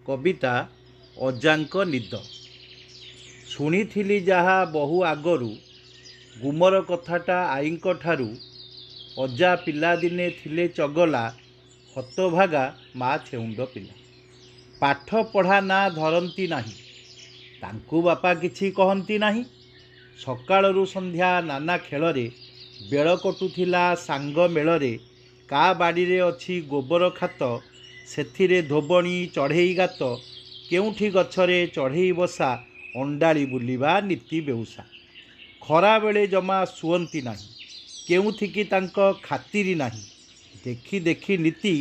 କବିତା ଅଜାଙ୍କ ନିଦ। ଶୁଣିଥିଲି ଯାହା ବହୁ ଆଗରୁ, ଗୁମର କଥାଟା ଆଈଙ୍କ ଠାରୁ। ଅଜା ପିଲାଦିନେ ଥିଲେ ଚଗଲା, ହତଭାଗା ମା ଛେଉଣ୍ଡ ପିଲା। ପାଠ ପଢ଼ା ନାଁ ଧରନ୍ତି ନାହିଁ, ତାଙ୍କୁ ବାପା କିଛି କହନ୍ତି ନାହିଁ। ସକାଳରୁ ସନ୍ଧ୍ୟା ନାନା ଖେଳରେ ବେଳ କଟୁଥିଲା ସାଙ୍ଗ ମେଳରେ। କା ବାଡ଼ିରେ ଅଛି ଗୋବର ଖାତ, ସେଥିରେ ଧୋବଣୀ ଚଢ଼େଇ ଗାତ। କେଉଁଠି ଗଛରେ ଚଢ଼େଇ ବସା, ଅଣ୍ଡାଳି ବୁଲିବା ନୀତି ବେଉସା। ଖରାବେଳେ ଜମା ଶୁଅନ୍ତି ନାହିଁ, କେଉଁଥିକି ତାଙ୍କ ଖାତିରି ନାହିଁ। ଦେଖି ଦେଖି ନୀତି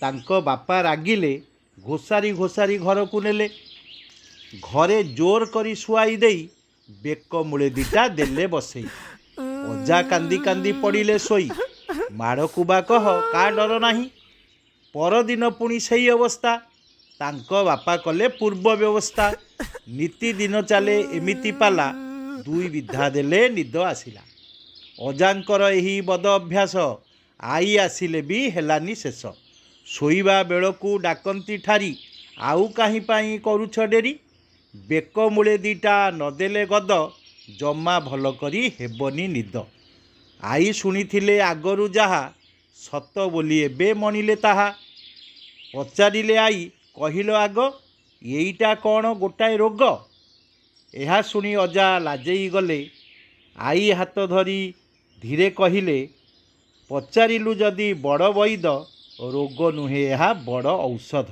ତାଙ୍କ ବାପା ରାଗିଲେ, ଘୋଷାରି ଘୋଷାରି ଘରକୁ ନେଲେ। ଘରେ ଜୋର କରି ଶୁଆଇ ଦେଇ ବେକ ମୂଳେ ଦିଟା ଦେଲେ ବସେଇ। ଅଜା କାନ୍ଦି କାନ୍ଦି ପଡ଼ିଲେ ଶୋଇ, ମାଡ଼କୁ ବା କହ କା ଡର ନାହିଁ। ପରଦିନ ପୁଣି ସେଇ ଅବସ୍ଥା, ତାଙ୍କ ବାପା କଲେ ପୂର୍ବ ବ୍ୟବସ୍ଥା। ନିତିଦିନ ଚାଲେ ଏମିତି ପାଲା, ଦୁଇ ବିଧା ଦେଲେ ନିଦ ଆସିଲା। ଅଜାଙ୍କର ଏହି ବଦ ଅଭ୍ୟାସ ଆଈ ଆସିଲେ ବି ହେଲାନି ଶେଷ। ଶୋଇବା ବେଳକୁ ଡାକନ୍ତି ଠାରି, ଆଉ କାହିଁ ପାଇଁ କରୁଛ ଡେରି? ବେକ ମୂଳେ ଦିଟା ନଦେଲେ ଗଦ, ଜମା ଭଲ କରି ହେବନି ନିଦ। ଆଈ ଶୁଣିଥିଲେ ଆଗରୁ ଯାହା, ସତ ବୋଲି ଏବେ ମଣିଲେ ତାହା। ପଚାରିଲେ ଆଈ, କହିଲ ଆଗ, ଏଇଟା କ'ଣ ଗୋଟାଏ ରୋଗ? ଏହା ଶୁଣି ଅଜା ଲାଜେଇ ଗଲେ। ଆଈ ହାତ ଧରି ଧୀରେ କହିଲେ, ପଚାରିଲୁ ଯଦି ବଡ଼ ବଇଦ, ରୋଗ ନୁହେଁ ଏହା ବଡ଼ ଔଷଧ।